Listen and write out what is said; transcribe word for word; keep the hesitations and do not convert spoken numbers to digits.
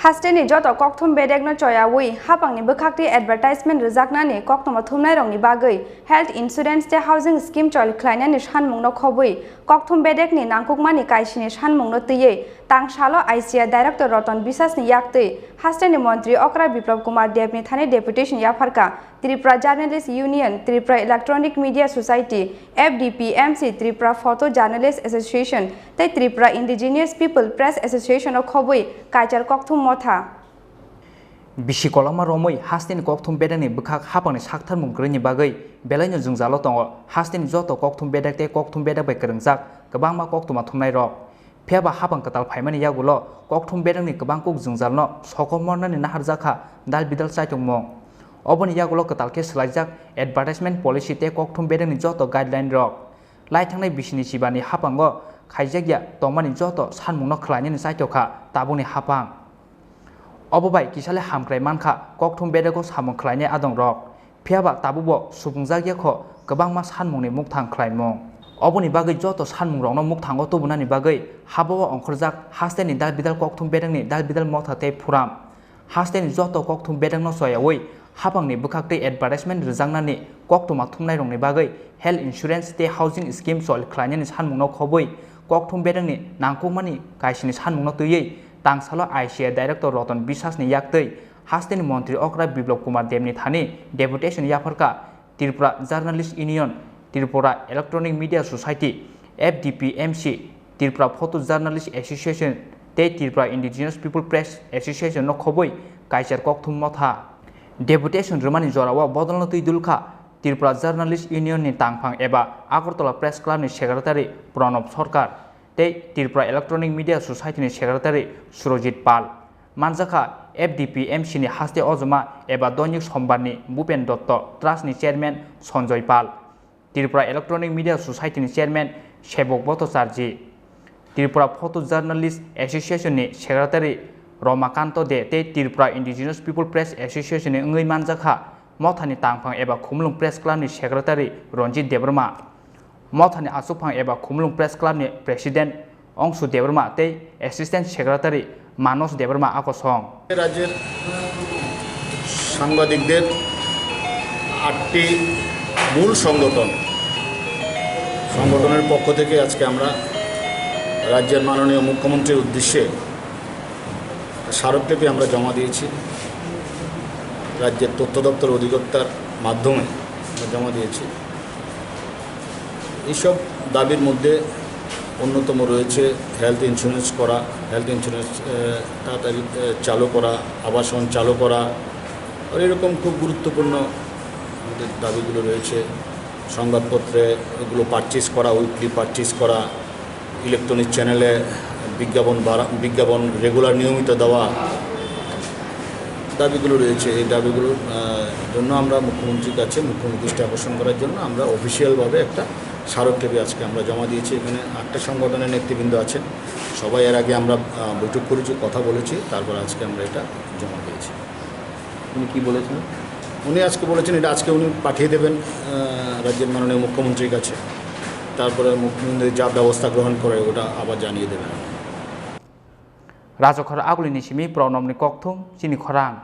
Hasteni joto kokthum bedekno choyawi hapangni bwkhaktwi advertisement rwjaknani koktwma thumnairokni bagwi health insurance tei housing scheme choli khlainani sanmungno khobwi kokthum bedekni nangkukmani kaisini sanmungno twiwi tangsalo I C A director Roton Bisasni yaktwi hasteni montri okra Biplab Kumar Debni thani deputation yapharkha Tripura Journalist Union, Tripura Electronic Media Society, F D P M C, Tripura Photo Journalist Association tei Tripura Indigenous People Press Association o khobwi kaichar kokthum motha. Bisi koloma romwi hasteni kokthum bedekni bwkhak hapangni saktharmung kwrwini bagwi belaino jwngjalo tongo. Hasteni joto kokthum bedek tei kokthum bedek bai kwrwngjak kwbangma koktwma thumnairok. Phiya ba hapang kwtal phaimani yagulo kokthum bedekni kwbang kuk jwngjalno sokomornani naharjakha dal bidal chaitokmung. Oboni yagulo kwtal khe swlaijak advertisement policy tei kokthum bedekni joto guideline rok. Laithangnai bisini chibani hapango khaijakya tongmani joto sanmungno khlainani chaitokha tabukni hapang. Obo bai kisale hamkrai mankha kokthum bedego samung khlainai adongrok. Phiya ba tabukbo supungjak ya kho kwbangma sanmungni mukthang khlaimung. Oboni bagwi joto sanmungrokno mukthango tubunani bagwi habao ongkhorjak hasteni dal bidal kokthum bedekni dal bidal motha tei phuram. Hasteni joto kokthum bedekno choyawi hapangni bwkhaktwi advertisement rwjaknani koktwma thumnairokni bagwi health insurance tei housing scheme choli khlainani sanmungno khobwi kokthum bedekni nangkukmani kaisini sanmungno twiwi tangsalo I C A director Roton Bisasni yaktwi hasteni montri okra Biplab Kumar Debni thani deputation yapharkha Tripura Journalist Union, Tripura Electronic Media Society, F D P M C, Tripura Photo Journalist Association tei Tripura Indigenous People Press Association no khobwi kaichar kokthum motha. Deputation rwmani jorao bodolno twi dulkha Tripura Journalist Union ni tangphang eba Agartala Press Club ni Secretary Pranab Sarkar tei Tripura Electronic Media Society ni Secretary Surojit Pal. Manjakha F D P M C ni haste ojoma eba Doinik Sombar ni Bhupen Dotto Trust ni Chairman Sanjoy Pal, Tripura Electronic Media Society ni Chairman Sebok Bhattacharjee, Tripura Photo Journalist Association ni Secretary Ramakanto De tei Tripura Indigenous People Press Association ni wngwi manjakha mothani tangphang eba Khumulwng Press Club ni Secretary Ranjit Debbarma. Mothani achukphang eba Khumulwng Press Club ni President Ongsu Debbarma tei Assistant Secretary Manos Debbarma akosong. রাজ্যের সাংবাদিকদের আটটি মূল সংগঠন, সংগঠনের পক্ষ থেকে আজকে আমরা রাজ্যের মাননীয় মুখ্যমন্ত্রীর উদ্দেশ্যে স্মারকলিপি আমরা জমা দিয়েছি, রাজ্যের তথ্য দপ্তর অধিকর্তার মাধ্যমে আমরা জমা দিয়েছি। এইসব দাবির মধ্যে অন্যতম রয়েছে হেলথ ইন্স্যুরেন্স করা, হেলথ ইন্স্যুরেন্স, আহ, তাড়াতাড়ি, আহ, চালু করা, আবাসন চালু করা, আর এরকম খুব গুরুত্বপূর্ণ আমাদের দাবিগুলো রয়েছে। সংবাদপত্রে এগুলো পারচেজ করা, উইকলি পারচেজ করা, ইলেকট্রনিক চ্যানেলে বিজ্ঞাপন বাড়া-, বিজ্ঞাপন রেগুলার নিয়মিত দেওয়া, দাবিগুলো রয়েছে। এই দাবিগুলোর, আহ, জন্য আমরা মুখ্যমন্ত্রীর কাছে, মুখ্যমন্ত্রীর দৃষ্টি আকর্ষণ করার জন্য আমরা অফিসিয়ালভাবে একটা স্মারকলিপি আজকে আমরা জমা দিয়েছি। এখানে আটটা সংগঠনের নেতৃবৃন্দ আছেন, সবাই এর আগে আমরা, আহ, বৈঠক করেছি, কথা বলেছি, তারপর আজকে আমরা এটা জমা দিয়েছি। উনি কি বলেছেন? উনি আজকে বলেছেন, এটা আজকে উনি পাঠিয়ে দেবেন, আহ, রাজ্যের মাননীয় মুখ্যমন্ত্রীর কাছে। তারপরে মুখ্যমন্ত্রী যা ব্যবস্থা গ্রহণ করে, ওটা আবার জানিয়ে দেবেন। Rajokhor agulini simi Pranabni kokthum chini khorang.